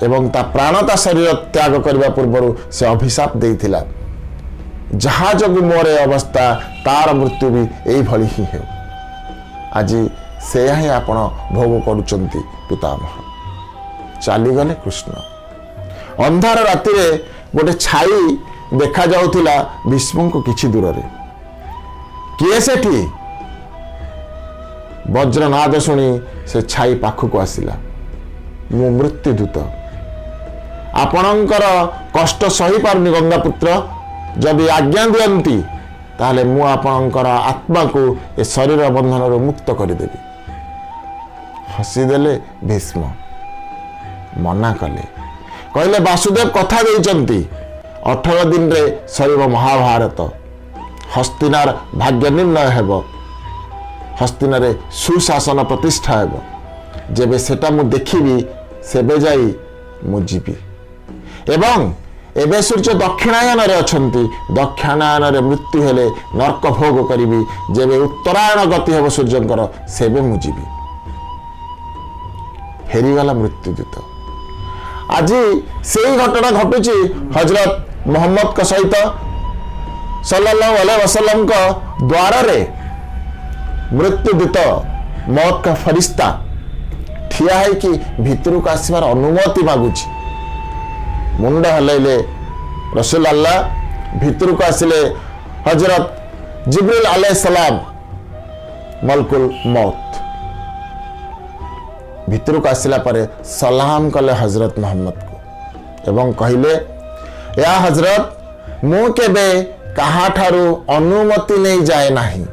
A: ଏବଂ ତା ପ୍ରାଣ ତା ଶରୀର ତ୍ୟାଗ କରିବା ପୂର୍ବରୁ ସେ ଅଭିଶାପ ଦେଇଥିଲା, ଯାହା ଯୋଗୁଁ ମୋର ଏ ଅବସ୍ଥା, ତାର ମୃତ୍ୟୁ ବି ଏଇଭଳି ହିଁ ହେଉ। ଆଜି ସେୟା ହିଁ ଆପଣ ଭୋଗ କରୁଛନ୍ତି ପିତାମହ।" ଚାଲିଗଲେ କୃଷ୍ଣ। ଅନ୍ଧାର ରାତିରେ ଗୋଟେ ଛାଇ ଦେଖାଯାଉଥିଲା ଭୀଷ୍ମଙ୍କୁ କିଛି ଦୂରରେ। "କିଏ ସେଠି?" ବଜ୍ରନାଦ ଶୁଣି ସେ ଛାଇ ପାଖକୁ ଆସିଲା। "ମୁଁ ମୃତ୍ୟୁଦୂତ। ଆପଣଙ୍କର କଷ୍ଟ ସହିପାରୁନି ଗଙ୍ଗାପୁତ୍ର। ଯଦି ଆଜ୍ଞା ଦିଅନ୍ତି, ତାହେଲେ ମୁଁ ଆପଣଙ୍କର ଆତ୍ମାକୁ ଏ ଶରୀର ବନ୍ଧନରୁ ମୁକ୍ତ କରିଦେବି।" ହସିଦେଲେ ଭୀଷ୍ମ, ମନା କଲେ। କହିଲେ, "ବାସୁଦେବ କଥା ଦେଇଛନ୍ତି, 18 ଦିନରେ ସରିବ ମହାଭାରତ। ହସ୍ତିନାର ଭାଗ୍ୟ ନିର୍ଣ୍ଣୟ ହେବ, ହସ୍ତିନାରେ ସୁଶାସନ ପ୍ରତିଷ୍ଠା ହେବ। ଯେବେ ସେଟା ମୁଁ ଦେଖିବି, ସେବେ ଯାଇ ମୁଁ ଯିବି। ଏବଂ ଏବେ ସୂର୍ଯ୍ୟ ଦକ୍ଷିଣାୟନରେ ଅଛନ୍ତି। ଦକ୍ଷିଣାୟନରେ ମୃତ୍ୟୁ ହେଲେ ନର୍କ ଭୋଗ କରିବି। ଯେବେ ଉତ୍ତରାୟଣ ଗତି ହେବ ସୂର୍ଯ୍ୟଙ୍କର, ସେବେ ମୁଁ ଯିବି।" ଫେରିଗଲା ମୃତ୍ୟୁଦୂତ। ଆଜି ସେଇ ଘଟଣା ଘଟୁଛି ହଜରତ ମୋହମ୍ମଦଙ୍କ ସହିତ। ସଲ୍ଲଲ୍ଲାହୁ ଆଲାଇହି ୱାସଲ୍ଲମଙ୍କ ଦ୍ୱାରରେ ମୃତ୍ୟୁଦୂତ ମौत କା ଫରିସ୍ତା ଠିଆ ହେଇକି ଭିତରକୁ ଆସିବାର ଅନୁମତି ମାଗୁଛି। ମୁଣ୍ଡ ହଲେଇଲେ ରସୁଲ ଆଲ୍ଲାହ। ଭିତରକୁ ଆସିଲେ ହଜରତ ଜିବ୍ରିଲ ଆଲାଇହି ସଲାମ, ମଲକୁଲ ମौत। ଭିତରକୁ ଆସିଲା ପରେ ସଲାମ କଲେ ହଜରତ ମୋହମ୍ମଦକୁ ଏବଂ କହିଲେ, ୟା ହଜରତ, ମୁଁ କେବେ କାହାଠାରୁ ଅନୁମତି ନେଇ ଯାଏ ନାହିଁ,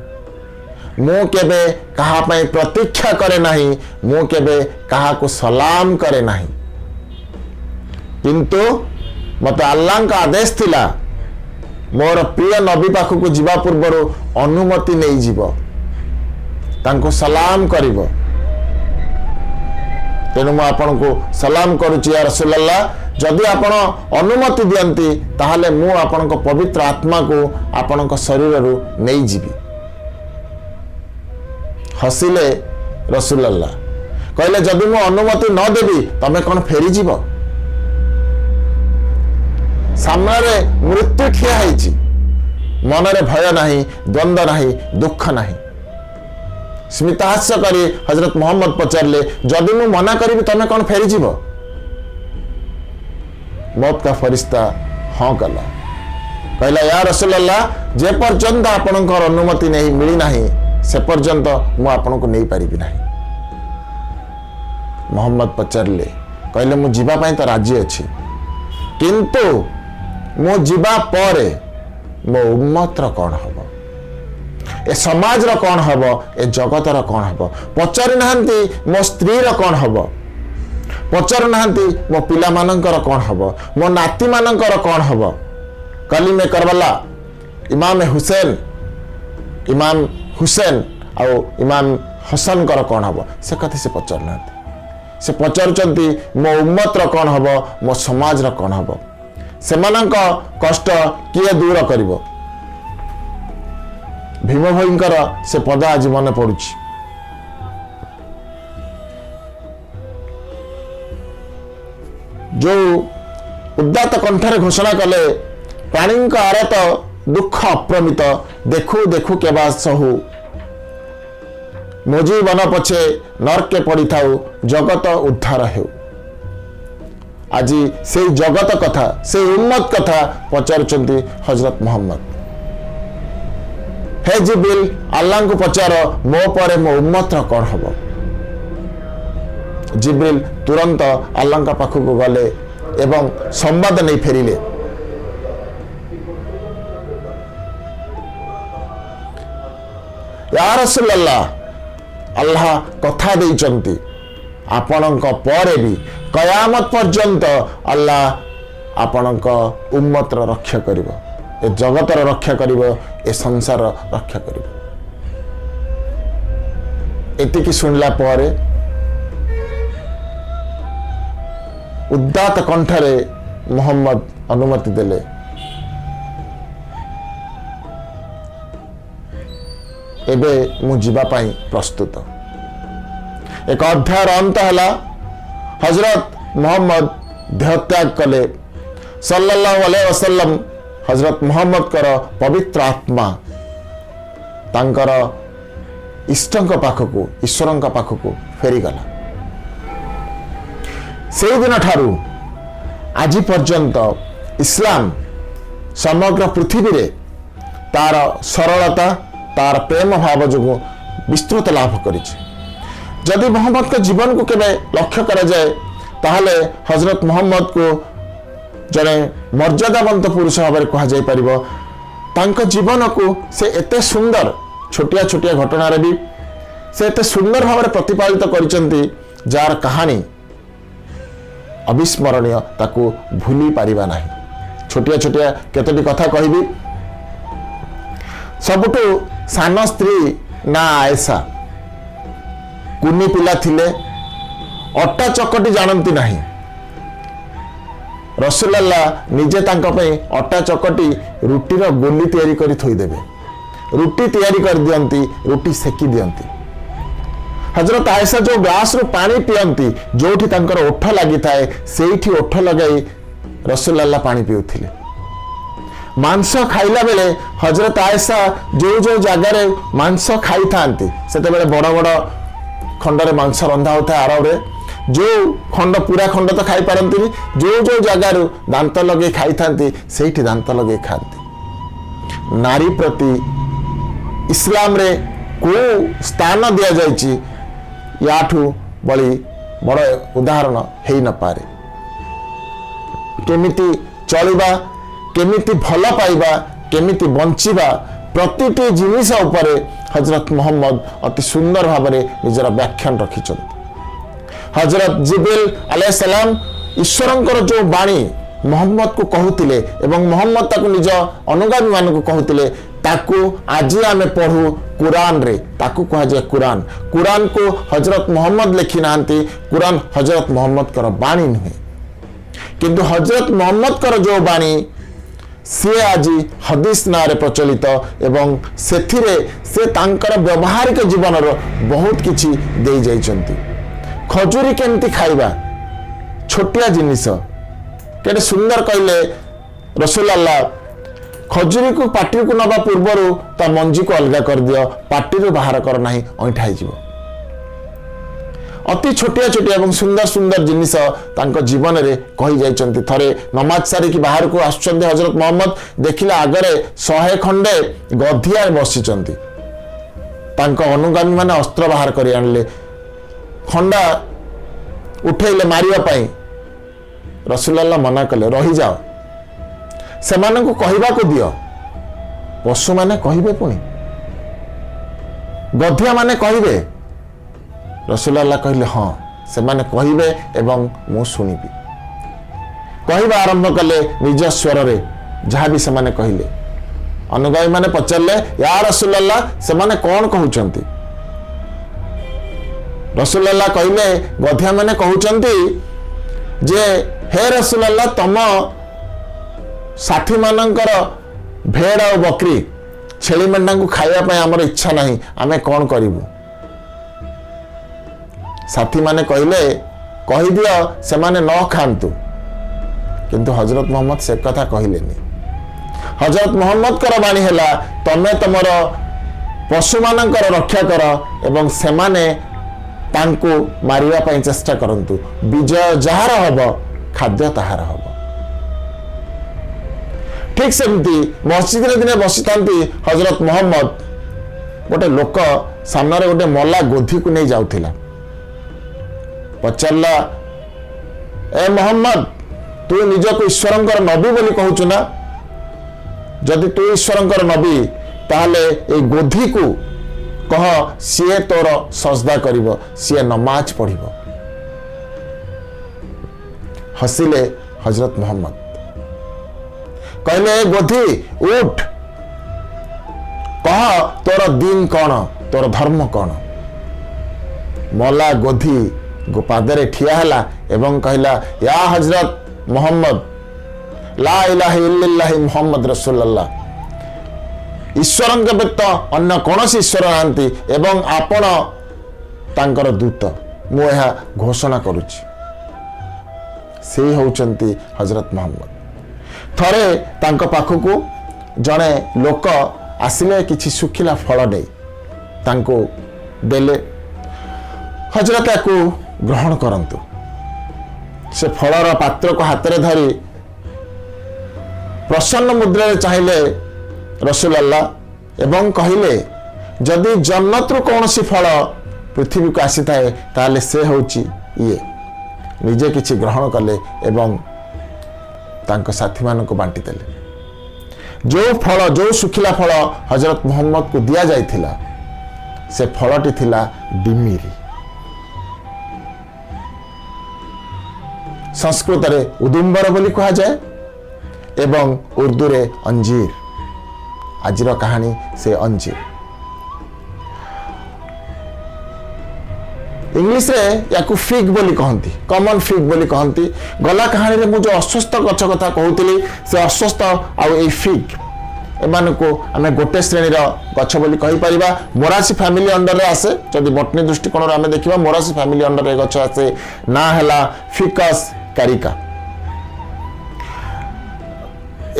A: ମୁଁ କେବେ କାହା ପାଇଁ ପ୍ରତୀକ୍ଷା କରେ ନାହିଁ, ମୁଁ କେବେ କାହାକୁ ସଲାମ କରେ ନାହିଁ, କିନ୍ତୁ ମୋତେ ଆଲ୍ଲାହଙ୍କ ଆଦେଶ ଥିଲା ମୋର ପ୍ରିୟ ନବୀ ପାଖକୁ ଯିବା ପୂର୍ବରୁ ଅନୁମତି ନେଇଯିବ, ତାଙ୍କୁ ସଲାମ କରିବ। ତେଣୁ ମୁଁ ଆପଣଙ୍କୁ ସଲାମ କରୁଛି ୟା ରସୁଲଲ୍ଲାହ, ଯଦି ଆପଣ ଅନୁମତି ଦିଅନ୍ତି ତାହେଲେ ମୁଁ ଆପଣଙ୍କ ପବିତ୍ର ଆତ୍ମାକୁ ଆପଣଙ୍କ ଶରୀରରୁ ନେଇଯିବି। ହସିଲେ ରସୁଲଲ୍ଲାହ, କହିଲେ ଯଦି ମୁଁ ଅନୁମତି ନ ଦେବି ତମେ କ'ଣ ଫେରିଯିବ? ସାମ୍ନାରେ ମୃତ୍ୟୁ ଠିଆ ହେଇଛି, ମନରେ ଭୟ ନାହିଁ, ଦ୍ୱନ୍ଦ୍ୱ ନାହିଁ, ଦୁଃଖ ନାହିଁ। ସ୍ମିତାହାସ୍ୟ କରି ହଜରତ ମୋହମ୍ମଦ ପଚାରିଲେ, ଯଦି ମୁଁ ମନା କରିବି ତମେ କ'ଣ ଫେରିଯିବ? ମौत କା ଫରିସ୍ତା ହଁ କଲା, କହିଲା ୟା ରସୁଲଲ୍ଲାହ, ଯେ ପର୍ଯ୍ୟନ୍ତ ଆପଣଙ୍କର ଅନୁମତି ନେଇ ମିଳିନାହିଁ ସେ ପର୍ଯ୍ୟନ୍ତ ମୁଁ ଆପଣଙ୍କୁ ନେଇପାରିବି ନାହିଁ। ମୋହମ୍ମଦ ପଚାରିଲେ, କହିଲେ ମୁଁ ଯିବା ପାଇଁ ତ ରାଜି ଅଛି, କିନ୍ତୁ ମୁଁ ଯିବା ପରେ ମୋ ଉମ୍ମତର କ'ଣ ହବ, ଏ ସମାଜର କ'ଣ ହବ, ଏ ଜଗତର କ'ଣ ହବ? ପଚାରି ନାହାନ୍ତି ମୋ ସ୍ତ୍ରୀର କ'ଣ ହବ, ପଚାରୁନାହାନ୍ତି ମୋ ପିଲାମାନଙ୍କର କ'ଣ ହବ, ମୋ ନାତିମାନଙ୍କର କ'ଣ ହବ। କଲିମେ କରବଲା ଇମାମ ହୁସେନ, ଇମାମ ହୁସେନ ଆଉ ଇମାମ ହସନଙ୍କର କ'ଣ ହବ, ସେ କଥା ସେ ପଚାରୁନାହାନ୍ତି। ସେ ପଚାରୁଛନ୍ତି ମୋ ଉମ୍ମତର କ'ଣ ହବ, ମୋ ସମାଜର କ'ଣ ହବ, ସେମାନଙ୍କ କଷ୍ଟ କିଏ ଦୂର କରିବ। ଭୀମ ଭୋଇଙ୍କର ସେ ପଦ ଆଜି ମନେ ପଡୁଛି। ଯୋଉ ଉଦାତ୍ତ କଣ୍ଠରେ ଘୋଷଣା କଲେ, ପ୍ରାଣୀଙ୍କ ଆରତ ଦୁଃଖ ଅପ୍ରମିତ, ଦେଖୁ ଦେଖୁ କେବା ସହୁ, ମୋ ଜୀବନ ପଛେ ନର୍କେ ପଡ଼ିଥାଉ, ଜଗତ ଉଦ୍ଧାର ହେଉ। ଆଜି ସେଇ ଜଗତ କଥା, ସେଇ ଉମ୍ମତ କଥା ପଚାରୁଛନ୍ତି ହଜରତ ମୋହମ୍ମଦ। ହେ ଜିବ୍ରିଲ, ଆଲ୍ଲାହଙ୍କୁ ପଚାର ମୋ ପରେ ମୋ ଉମ୍ମତର କ'ଣ ହବ। ଜିବ୍ରିଲ ତୁରନ୍ତ ଆଲ୍ଲାହଙ୍କ ପାଖକୁ ଗଲେ ଏବଂ ସମ୍ବାଦ ନେଇ ଫେରିଲେ। ୟା ରସୁଲଲ୍ଲାହ, ଆଲ୍ଲାହ କଥା ଦେଇଛନ୍ତି ଆପଣଙ୍କ ପରେ ବି କୟାମତ ପର୍ଯ୍ୟନ୍ତ ଆଲ୍ଲାହ ଆପଣଙ୍କ ଉମ୍ମତର ରକ୍ଷା କରିବ, ଏ ଜଗତର ରକ୍ଷା କରିବ, ଏ ସଂସାର ରକ୍ଷା କରିବ। ଏତିକି ଶୁଣିଲା ପରେ ଉଦାତ୍ତ କଣ୍ଠରେ ମୋହମ୍ମଦ ଅନୁମତି ଦେଲେ। ଏବେ ମୁଁ ଯିବା ପାଇଁ ପ୍ରସ୍ତୁତ। ଏକ ଅଧ୍ୟାୟର ଅନ୍ତ ହେଲା। ହଜରତ ମୋହମ୍ମଦ ଦେହତ୍ୟାଗ କଲେ। ସଲ୍ଲଲ୍ଲାହୁ ଆଲାଇହି ୱାସଲ୍ଲମ ହଜରତ ମୋହମ୍ମଦଙ୍କର ପବିତ୍ର ଆତ୍ମା ତାଙ୍କର ଇଷ୍ଟଙ୍କ ପାଖକୁ, ଈଶ୍ୱରଙ୍କ ପାଖକୁ ଫେରିଗଲା। ସେଇଦିନ ଠାରୁ ଆଜି ପର୍ଯ୍ୟନ୍ତ ଇସଲାମ ସମଗ୍ର ପୃଥିବୀରେ ତାର ସରଳତା, ତାର ପ୍ରେମ ଭାବ ଯୋଗୁଁ ବିସ୍ତୃତ ଲାଭ କରିଛି। ଯଦି ମୋହମ୍ମଦଙ୍କ ଜୀବନକୁ କେବେ ଲକ୍ଷ୍ୟ କରାଯାଏ ତାହେଲେ ହଜରତ ମୋହମ୍ମଦକୁ ଜଣେ ମର୍ଯ୍ୟାଦାବନ୍ତ ପୁରୁଷ ଭାବରେ କୁହାଯାଇପାରିବ। ତାଙ୍କ ଜୀବନକୁ ସେ ଏତେ ସୁନ୍ଦର, ଛୋଟିଆ ଛୋଟିଆ ଘଟଣାରେ ବି ସେ ଏତେ ସୁନ୍ଦର ଭାବରେ ପ୍ରତିପାଦିତ କରିଛନ୍ତି, ଯାହାର କାହାଣୀ ଅବିସ୍ମରଣୀୟ, ତାକୁ ଭୁଲି ପାରିବା ନାହିଁ। ଛୋଟିଆ ଛୋଟିଆ କେତୋଟି କଥା କହିବି। ସବୁଠୁ ସାନ ସ୍ତ୍ରୀ ନା ଆଏସା, କୁନି ପିଲା ଥିଲେ, ଅଟା ଚକଟି ଜାଣନ୍ତି ନାହିଁ। ରସୁଲଲ୍ଲାହ ନିଜେ ତାଙ୍କ ପାଇଁ ଅଟା ଚକଟି ରୁଟିର ଗୋଲି ତିଆରି କରି ଥୋଇଦେବେ, ରୁଟି ତିଆରି କରିଦିଅନ୍ତି, ରୁଟି ସେକି ଦିଅନ୍ତି। ହଜରତ ଆଏସା ଯେଉଁ ଗ୍ଲାସରୁ ପାଣି ପିଅନ୍ତି, ଯେଉଁଠି ତାଙ୍କର ଓଠ ଲାଗିଥାଏ, ସେଇଠି ଓଠ ଲଗାଇ ରସୁଲୁଲ୍ଲାହ ପାଣି ପିଉଥିଲେ। ମାଂସ ଖାଇଲା ବେଳେ ହଜରତ ଆଏସା ଯେଉଁ ଯେଉଁ ଜାଗାରେ ମାଂସ ଖାଇଥାନ୍ତି, ସେତେବେଳେ ବଡ଼ ବଡ଼ ଖଣ୍ଡରେ ମାଂସ ରନ୍ଧା ହେଉଥାଏ ଆରବରେ, ଯେଉଁ ଖଣ୍ଡ ପୁରା ଖଣ୍ଡ ତ ଖାଇପାରନ୍ତିନି, ଯେଉଁ ଯେଉଁ ଜାଗାରୁ ଦାନ୍ତ ଲଗେଇ ଖାଇଥାନ୍ତି ସେଇଠି ଦାନ୍ତ ଲଗେଇ ଖାଆନ୍ତି। ନାରୀ ପ୍ରତି ଇସଲାମରେ କେଉଁ ସ୍ଥାନ ଦିଆଯାଇଛି, ୟାଠୁ ବଳି ବଡ଼ ଉଦାହରଣ ହେଇନପାରେ। କେମିତି ଚଳିବା, କେମିତି ଭଲ ପାଇବା, କେମିତି ବଞ୍ଚିବା, ପ୍ରତିଟି ଜିନିଷ ଉପରେ ହଜରତ ମହମ୍ମଦ ଅତି ସୁନ୍ଦର ଭାବରେ ନିଜର ବ୍ୟାଖ୍ୟାନ ରଖିଛନ୍ତି। ହଜରତ ଜିବ୍ରିଲ ଆଲାଇହିସ୍ ସଲାମ ଈଶ୍ୱରଙ୍କର ଯେଉଁ ବାଣୀ ମହମ୍ମଦକୁ କହୁଥିଲେ ଏବଂ ମହମ୍ମଦ ତାକୁ ନିଜ ଅନୁଗାମୀମାନଙ୍କୁ କହୁଥିଲେ, ତାକୁ ଆଜି ଆମେ ପଢ଼ୁ କୁରାନରେ। ତାକୁ କୁହାଯାଏ କୁରାନ। କୁରାନକୁ ହଜରତ ମହମ୍ମଦ ଲେଖି ନାହାନ୍ତି। କୁରାନ ହଜରତ ମହମ୍ମଦଙ୍କର ବାଣୀ ନୁହେଁ, କିନ୍ତୁ ହଜରତ ମହମ୍ମଦଙ୍କର ଯେଉଁ ବାଣୀ, ସିଏ ଆଜି ହଦିସ ନାଁରେ ପ୍ରଚଳିତ ଏବଂ ସେଥିରେ ସେ ତାଙ୍କର ବ୍ୟବହାରିକ ଜୀବନର ବହୁତ କିଛି ଦେଇଯାଇଛନ୍ତି। ଖଜୁରୀ କେମିତି ଖାଇବା, ଛୋଟିଆ ଜିନିଷ, କେତେ ସୁନ୍ଦର କହିଲେ ରସୁଲୁଲ୍ଲାହ, ଖଜୁରୀକୁ ପାଟିକୁ ନେବା ପୂର୍ବରୁ ତା ମଞ୍ଜିକୁ ଅଲଗା କରିଦିଅ, ପାଟିରୁ ବାହାର କର ନାହିଁ, ଅଇଁଠା ହେଇଯିବ। ଅତି ଛୋଟିଆ ଛୋଟିଆ ଏବଂ ସୁନ୍ଦର ସୁନ୍ଦର ଜିନିଷ ତାଙ୍କ ଜୀବନରେ କହି ଯାଇଛନ୍ତି। ଥରେ ନମାଜ ସାରିକି ବାହାରକୁ ଆସୁଛନ୍ତି ହଜରତ ମହମ୍ମଦ, ଦେଖିଲେ ଆଗରେ 100 ଖଣ୍ଡେ ଗଧିଆ ବସିଛନ୍ତି। ତାଙ୍କ ଅନୁଗାମୀ ମାନେ ଅସ୍ତ୍ର ବାହାର କରି ଆଣିଲେ, ଖଣ୍ଡା ଉଠେଇଲେ ମାରିବା ପାଇଁ। ରସୁଲୁଲ୍ଲାହ ମନା କଲେ, ରହିଯାଅ, ସେମାନଙ୍କୁ କହିବାକୁ ଦିଅ। ପଶୁମାନେ କହିବେ, ପୁଣି ଗଧିଆ ମାନେ କହିବେ? ରସୁଲୁଲ୍ଲାହ କହିଲେ, ହଁ, ସେମାନେ କହିବେ ଏବଂ ମୁଁ ଶୁଣିବି। କହିବା ଆରମ୍ଭ କଲେ ନିଜ ସ୍ୱରରେ, ଯାହା ବି ସେମାନେ କହିଲେ। ଅନୁଗାମୀ ମାନେ ପଚାରିଲେ, ୟା ରସୁଲୁଲ୍ଲାହ, ସେମାନେ କ'ଣ କହୁଛନ୍ତି? ରସୁଲୁଲ୍ଲାହ କହିଲେ, ଗଧିଆ ମାନେ କହୁଛନ୍ତି ଯେ ହେ ରସୁଲୁଲ୍ଲାହ, ତମ ସାଥୀମାନଙ୍କର ଭେଡ଼ ଆଉ ବକରି, ଛେଳି ମେଣ୍ଢାଙ୍କୁ ଖାଇବା ପାଇଁ ଆମର ଇଚ୍ଛା ନାହିଁ, ଆମେ କ'ଣ କରିବୁ? ସାଥୀମାନେ କହିଲେ, କହିଦିଅ ସେମାନେ ନ ଖାଆନ୍ତୁ। କିନ୍ତୁ ହଜରତ ମହମ୍ମଦ ସେ କଥା କହିଲେନି। ହଜରତ ମହମ୍ମଦଙ୍କର ବାଣୀ ହେଲା, ତମେ ତମର ପଶୁମାନଙ୍କର ରକ୍ଷା କର ଏବଂ ସେମାନେ ତାଙ୍କୁ ମାରିବା ପାଇଁ ଚେଷ୍ଟା କରନ୍ତୁ। ବିଜୟ ଯାହାର ହବ, ଖାଦ୍ୟ ତାହାର ହବ। ଠିକ ସେମିତି ମସଜିଦରେ ଦିନେ ବସିଥାନ୍ତି ହଜରତ ମହମ୍ମଦ। ଗୋଟେ ଲୋକ ସାମ୍ନାରେ ଗୋଟେ ମଲା ଗୋଧିକୁ ନେଇ ଯାଉଥିଲା। ପଚାରିଲା, ଏ ମହମ୍ମଦ, ତୁ ନିଜକୁ ଈଶ୍ୱରଙ୍କର ନବୀ ବୋଲି କହୁଛୁ ନା? ଯଦି ତୁ ଈଶ୍ୱରଙ୍କର ନବୀ, ତାହେଲେ ଏଇ ଗୋଧିକୁ କହ, ସିଏ ତୋର ସଜଦା କରିବ, ସିଏ ନମାଜ ପଢ଼ିବ। ହସିଲେ ହଜରତ ମହମ୍ମଦ, କହିଲେ, ଏ ଗୋଧି, ଉଠ, କହ ତୋର ଦିନ କ'ଣ, ତୋର ଧର୍ମ କ'ଣ? ମଲା ଗୋଧି ପାଦରେ ଠିଆ ହେଲା ଏବଂ କହିଲା, ୟା ହଜରତ ମହମ୍ମଦ, ଲା ଇଲାହା ଇଲ୍ଲାଲ୍ଲାହି ମୁହମ୍ମଦ ରସୁଲୁଲ୍ଲାହ। ଈଶ୍ୱରଙ୍କ ବ୍ୟତୀତ ଅନ୍ୟ କୌଣସି ଈଶ୍ୱର ନାହାନ୍ତି ଏବଂ ଆପଣ ତାଙ୍କର ଦୂତ, ମୁଁ ଏହା ଘୋଷଣା କରୁଛି। ସେଇ ହେଉଛନ୍ତି ହଜରତ ମହମ୍ମଦ। ଥରେ ତାଙ୍କ ପାଖକୁ ଜଣେ ଲୋକ ଆସିଲେ, କିଛି ଶୁଖିଲା ଫଳ ନେଇ ତାଙ୍କୁ ଦେଲେ, ହଜରତ ୟାକୁ ଗ୍ରହଣ କରନ୍ତୁ। ସେ ଫଳର ପାତ୍ରକୁ ହାତରେ ଧରି ପ୍ରସନ୍ନ ମୁଦ୍ରାରେ ଚାହିଁଲେ ରସୁଲୁଲ୍ଲାହ ଏବଂ କହିଲେ, ଯଦି ଜନ୍ନତରୁ କୌଣସି ଫଳ ପୃଥିବୀକୁ ଆସିଥାଏ, ତାହେଲେ ସେ ହେଉଛି ଇଏ। ନିଜେ କିଛି ଗ୍ରହଣ କଲେ ଏବଂ ତାଙ୍କ ସାଥୀମାନଙ୍କୁ ବାଣ୍ଟି ଦେଲେ। ଯେଉଁ ଫଳ, ଯେଉଁ ଶୁଖିଲା ଫଳ ହଜରତ ମହମ୍ମଦକୁ ଦିଆଯାଇଥିଲା, ସେ ଫଳଟି ଥିଲା ଡିମିରି। ସଂସ୍କୃତରେ ଉଦୁମ୍ବର ବୋଲି କୁହାଯାଏ ଏବଂ ଉର୍ଦ୍ଦୁରେ ଅଞ୍ଜିର। ଆଜିର କାହାଣୀ ସେ ଅଞ୍ଜିର। ଇଂଲିଶରେ ୟାକୁ ଫିଗ୍ ବୋଲି କହନ୍ତି, କମନ୍ ଫିଗ୍ ବୋଲି କହନ୍ତି। ଗଲା କାହାଣୀରେ ମୁଁ ଯେଉଁ ଅଶ୍ୱତ୍ଥ ଗଛ କଥା କହୁଥିଲି, ସେ ଅଶ୍ୱତ୍ଥ ଆଉ ଏଇ ଫିଗ୍ ଏମାନଙ୍କୁ ଆମେ ଗୋଟେ ଶ୍ରେଣୀର ଗଛ ବୋଲି କହିପାରିବା। ମୋରାସି ଫ୍ୟାମିଲି ଅଣ୍ଡରରେ ଆସେ। ଯଦି ବଟନୀ ଦୃଷ୍ଟିକୋଣରୁ ଆମେ ଦେଖିବା, ମୋରାସି ଫ୍ୟାମିଲି ଅଣ୍ଡରରେ ଗଛ ଆସେ। ନାଁ ହେଲା ଫିକସ୍ କାରିକା।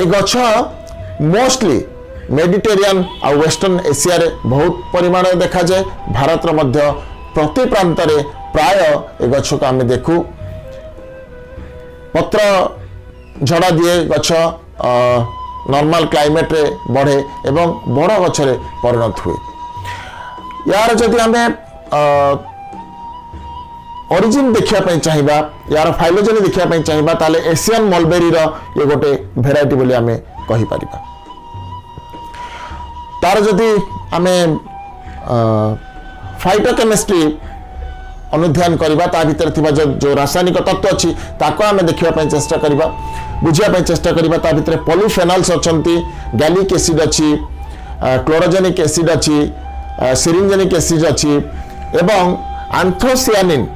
A: ଏ ଗଛ ମୋଷ୍ଟଲି ମେଡିଟେରିଆନ୍ ଆଉ ୱେଷ୍ଟର୍ଣ୍ଣ ଏସିଆରେ ବହୁତ ପରିମାଣରେ ଦେଖାଯାଏ। ଭାରତର ମଧ୍ୟ ପ୍ରତି ପ୍ରାନ୍ତରେ ପ୍ରାୟ ଏ ଗଛକୁ ଆମେ ଦେଖୁ। ପତ୍ର ଝଡ଼ା ଦିଏ ଗଛ, ନର୍ମାଲ କ୍ଲାଇମେଟ୍ରେ ବଢ଼େ ଏବଂ ବଡ଼ ଗଛରେ ପରିଣତ ହୁଏ। ୟାର ଯଦି ଆମେ ଅରିଜିନ୍ ଦେଖିବା ପାଇଁ ଚାହିଁବା, ୟାର ଫାଇଲୋଜେନି ଦେଖିବା ପାଇଁ ଚାହିଁବା, ତାହେଲେ ଏସିଆନ୍ ମଲବେରୀର ଇଏ ଗୋଟେ ଭେରାଇଟି ବୋଲି ଆମେ କହିପାରିବା। ତାର ଯଦି ଆମେ ଫାଇଟୋକେମିଷ୍ଟ୍ରି ଅନୁଧ୍ୟାନ କରିବା, ତା ଭିତରେ ଥିବା ଯେଉଁ ରାସାୟନିକ ତତ୍ତ୍ୱ ଅଛି ତାକୁ ଆମେ ଦେଖିବା ପାଇଁ ଚେଷ୍ଟା କରିବା, ବୁଝିବା ପାଇଁ ଚେଷ୍ଟା କରିବା, ତା ଭିତରେ ପଲିଫେନଲ୍ସ ଅଛନ୍ତି, ଗ୍ୟାଲିକ୍ ଏସିଡ୍ ଅଛି, କ୍ଲୋରୋଜେନିକ୍ ଏସିଡ୍ ଅଛି, ସିରିଞ୍ଜେନିକ୍ ଏସିଡ୍ ଅଛି ଏବଂ ଆନ୍ଥୋସିଆନିନ୍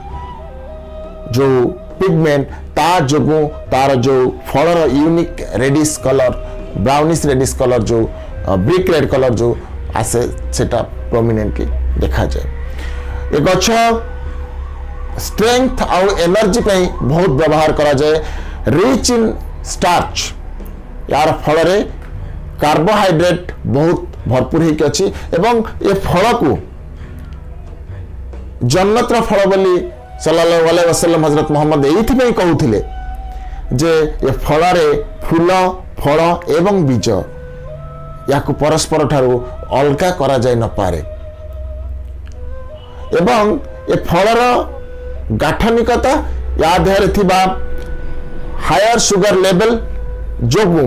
A: ଯେଉଁ ପିଗମେଣ୍ଟ, ତା ଯୋଗୁଁ ତାର ଯେଉଁ ଫଳର unique reddish colour, brownish reddish colour, ଯେଉଁ ବ୍ରିକ୍ ରେଡ୍ କଲର୍ ଯେଉଁ ଆସେ, ସେଟା ପ୍ରମିନେଣ୍ଟଲି ଦେଖାଯାଏ। ଏ ଗଛ ଷ୍ଟ୍ରେংথ ଆଉ ଏନର୍ଜି ପାଇଁ ବହୁତ ବ୍ୟବହାର କରାଯାଏ। ରିଚ୍ ଇନ୍ ଷ୍ଟାର୍ଚ, ୟାର ଫଳରେ କାର୍ବୋହାଇଡ୍ରେଟ୍ ବହୁତ ଭରପୁର ହେଇକି ଅଛି ଏବଂ ଏ ଫଳକୁ ଜନ୍ନତର ଫଳ ବୋଲି ସାଲ୍ଲାଲ୍ଲାହୁ ଆଲାଇହି ୱାସାଲ୍ଲାମ ହଜରତ ମହମ୍ମଦ ଏଇଥିପାଇଁ କହୁଥିଲେ ଯେ ଏ ଫଳରେ ଫୁଲ, ଫଳ ଏବଂ ବୀଜ, ୟାକୁ ପରସ୍ପର ଠାରୁ ଅଲଗା କରାଯାଇ ନପାରେ ଏବଂ ଏ ଫଳର ଗାଠନିକତା, ୟା ଦେହରେ ଥିବା ହାୟର ସୁଗର ଲେଭେଲ ଯୋଗୁଁ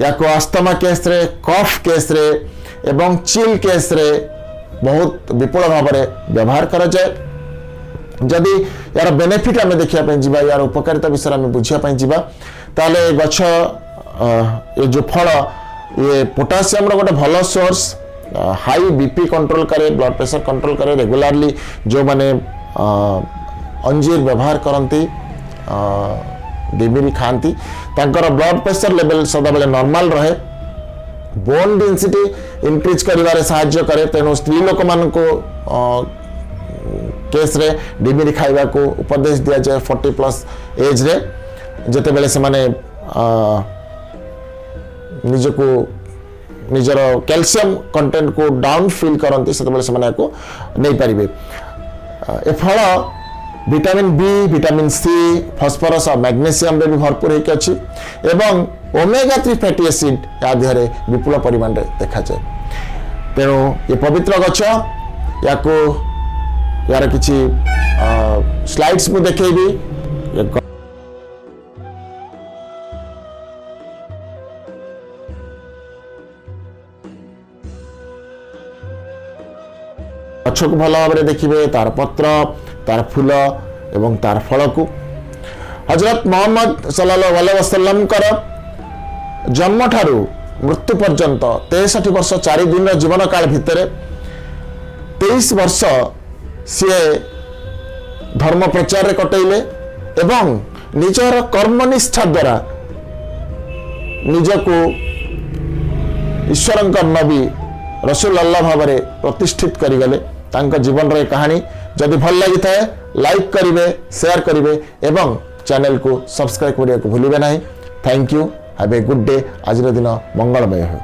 A: ୟାକୁ ଆସ୍ତମା କେସ୍ରେ, କଫ୍ କେସ୍ରେ ଏବଂ ଚିଲ୍ କେସ୍ରେ ବହୁତ ବିପୁଳ ଭାବରେ ବ୍ୟବହାର କରାଯାଏ। ଯଦି ୟାର ବେନିଫିଟ୍ ଆମେ ଦେଖିବା ପାଇଁ ଯିବା, ୟାର ଉପକାରିତା ବିଷୟରେ ଆମେ ବୁଝିବା ପାଇଁ ଯିବା, ତାହେଲେ ଏ ଗଛ, ଏ ଯେଉଁ ଫଳ, ଇଏ ପୋଟାସିୟମର ଗୋଟେ ଭଲ ସୋର୍ସ। ହାଇ ବିପି କଣ୍ଟ୍ରୋଲ କରେ, ବ୍ଲଡ୍ ପ୍ରେସର କଣ୍ଟ୍ରୋଲ କରେ। ରେଗୁଲାରଲି ଯେଉଁମାନେ ଅଞ୍ଜିର ବ୍ୟବହାର କରନ୍ତି, ଡିମିରି ଖାଆନ୍ତି, ତାଙ୍କର ବ୍ଲଡ୍ ପ୍ରେସର ଲେଭେଲ ସଦାବେଳେ ନର୍ମାଲ ରହେ। ବୋନ୍ ଡେନ୍ସିଟି ଇନକ୍ରିଜ୍ କରିବାରେ ସାହାଯ୍ୟ କରେ। ତେଣୁ ସ୍ତ୍ରୀ ଲୋକମାନଙ୍କୁ କେସ୍ରେ ଡିମିରି ଖାଇବାକୁ ଉପଦେଶ ଦିଆଯାଏ 40+ ଏଜ୍ରେ, ଯେତେବେଳେ ସେମାନେ ନିଜକୁ ନିଜର କ୍ୟାଲସିୟମ କଣ୍ଟେଣ୍ଟକୁ ଡାଉନ୍ ଫିଲ୍ କରନ୍ତି, ସେତେବେଳେ ସେମାନେ ଏହାକୁ ନେଇପାରିବେ। ଏ ଫଳ vitamin B, vitamin C, phosphorus ଆଉ ମ୍ୟାଗ୍ନେସିୟମରେ ବି ଭରପୁର ହେଇକି ଅଛି ଏବଂ ଓମେଗା 3 ଫ୍ୟାଟି ଏସିଡ୍ ୟା ଦେହରେ ବିପୁଳ ପରିମାଣରେ ଦେଖାଯାଏ। ତେଣୁ ଏ ପବିତ୍ର ଗଛ, ୟାକୁ ୟାର କିଛି ସ୍ଲାଇଡ୍ସ ମୁଁ ଦେଖେଇବି। ଗଛକୁ ଭଲ ଭାବରେ ଦେଖିବେ, ତାର ପତ୍ର, ତାର ଫୁଲ ଏବଂ ତାର ଫଳକୁ। ହଜରତ ମହମ୍ମଦ ସାଲ୍ଲାଲ୍ଲାହୁ ଆଲାଇହି ୱାସାଲ୍ଲାମଙ୍କର ଜନ୍ମଠାରୁ ମୃତ୍ୟୁ ପର୍ଯ୍ୟନ୍ତ 63 ବର୍ଷ 4 ଦିନର ଜୀବନ କାଳ ଭିତରେ 23 ବର୍ଷ ସିଏ ଧର୍ମ ପ୍ରଚାରରେ କଟେଇଲେ ଏବଂ ନିଜର କର୍ମନିଷ୍ଠା ଦ୍ୱାରା ନିଜକୁ ଈଶ୍ୱରଙ୍କ ନବୀ ରସୁଲ ଆଲ୍ଲାହ ଭାବରେ ପ୍ରତିଷ୍ଠିତ କରିଗଲେ। ତାଙ୍କ ଜୀବନର ଏ କାହାଣୀ ଯଦି ଭଲ ଲାଗିଥାଏ, ଲାଇକ୍ କରିବେ, ସେୟାର କରିବେ ଏବଂ ଚ୍ୟାନେଲକୁ ସବସ୍କ୍ରାଇବ୍ କରିବାକୁ ଭୁଲିବେ ନାହିଁ। Thank you, have a good day. ଆଜିର ଦିନ ମଙ୍ଗଳମୟ ହେଉ।